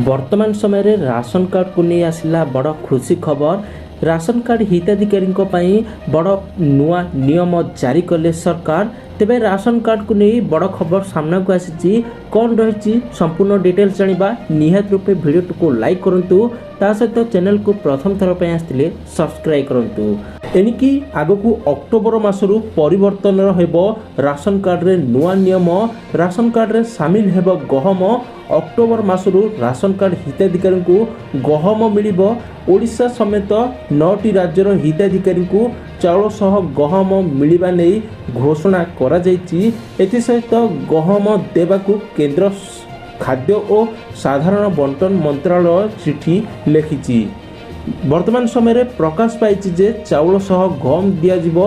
ବର୍ତ୍ତମାନ ସମୟରେ ରାସନ କାର୍ଡ଼କୁ ନେଇ ଆସିଲା ବଡ଼ ଖୁସି ଖବର। ରାସନ କାର୍ଡ଼ ହିତାଧିକାରୀଙ୍କ ପାଇଁ ବଡ଼ ନୂଆ ନିୟମ ଜାରି କଲେ ସରକାର। ତେବେ ରାସନ କାର୍ଡ଼କୁ ନେଇ ବଡ଼ ଖବର ସାମ୍ନାକୁ ଆସିଛି। କ'ଣ ରହିଛି ସମ୍ପୂର୍ଣ୍ଣ ଡିଟେଲ୍ସ ଜାଣିବା। ନିହାତି ରୂପେ ଭିଡ଼ିଓଟିକୁ ଲାଇକ୍ କରନ୍ତୁ, ତା ସହିତ ଚ୍ୟାନେଲକୁ ପ୍ରଥମ ଥର ପାଇଁ ଆସିଥିଲେ ସବସ୍କ୍ରାଇବ୍ କରନ୍ତୁ। ଏଣିକି ଆଗକୁ ଅକ୍ଟୋବର ମାସରୁ ପରିବର୍ତ୍ତନ ହେବ ରାସନ କାର୍ଡ଼ରେ ନୂଆ ନିୟମ। ରାସନ କାର୍ଡ଼ରେ ସାମିଲ ହେବ ଗହମ। ଅକ୍ଟୋବର ମାସରୁ ରାସନ କାର୍ଡ଼ ହିତାଧିକାରୀଙ୍କୁ ଗହମ ମିଳିବ। ଓଡ଼ିଶା ସମେତ 9ଟି ରାଜ୍ୟର ହିତାଧିକାରୀଙ୍କୁ ଚାଉଳ ସହ ଗହମ ମିଳିବା ନେଇ ଘୋଷଣା କରାଯାଇଛି। ଏଥିସହିତ ଗହମ ଦେବାକୁ କେନ୍ଦ୍ର ଖାଦ୍ୟ ଓ ସାଧାରଣ ବଣ୍ଟନ ମନ୍ତ୍ରାଳୟ ଚିଠି ଲେଖିଛି। ବର୍ତ୍ତମାନ ସମୟରେ ପ୍ରକାଶ ପାଇଛି ଯେ ଚାଉଳ ସହ ଗହମ ଦିଆଯିବ।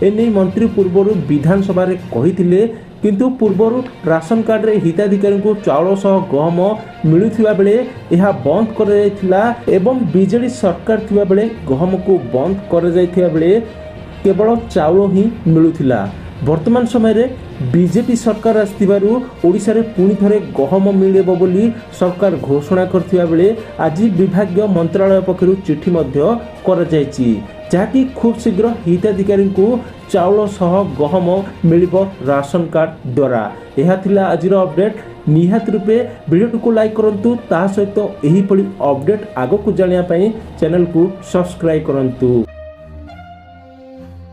ଏନେଇ ମନ୍ତ୍ରୀ ପୂର୍ବରୁ ବିଧାନସଭାରେ କହିଥିଲେ। କିନ୍ତୁ ପୂର୍ବରୁ ରାସନ କାର୍ଡ଼ରେ ହିତାଧିକାରୀଙ୍କୁ ଚାଉଳ ସହ ଗହମ ମିଳୁଥିବା ବେଳେ ଏହା ବନ୍ଦ କରାଯାଇଥିଲା ଏବଂ ବିଜେଡି ସରକାର ଥିବାବେଳେ ଗହମକୁ ବନ୍ଦ କରାଯାଇଥିବା ବେଳେ କେବଳ ଚାଉଳ ହିଁ ମିଳୁଥିଲା। ବର୍ତ୍ତମାନ ସମୟରେ ବିଜେପି ସରକାର ଆସିଥିବାରୁ ଓଡ଼ିଶାରେ ପୁଣି ଥରେ ଗହମ ମିଳିବ ବୋଲି ସରକାର ଘୋଷଣା କରିଥିବା ବେଳେ ଆଜି ବିଭାଗୀୟ ମନ୍ତ୍ରାଳୟ ପକ୍ଷରୁ ଚିଠି ମଧ୍ୟ କରାଯାଇଛି, ଯାହାକି ଖୁବ୍ ଶୀଘ୍ର ହିତାଧିକାରୀଙ୍କୁ ଚାଉଳ ସହ ଗହମ ମିଳିବ ରାସନ କାର୍ଡ଼ ଦ୍ୱାରା। ଏହା ଥିଲା ଆଜିର ଅପଡେଟ୍। ନିହାତି ରୂପେ ଭିଡ଼ିଓଟିକୁ ଲାଇକ୍ କରନ୍ତୁ, ତା ସହିତ ଏହିଭଳି ଅପଡେଟ୍ ଆଗକୁ ଜାଣିବା ପାଇଁ ଚ୍ୟାନେଲକୁ ସବସ୍କ୍ରାଇବ୍ କରନ୍ତୁ।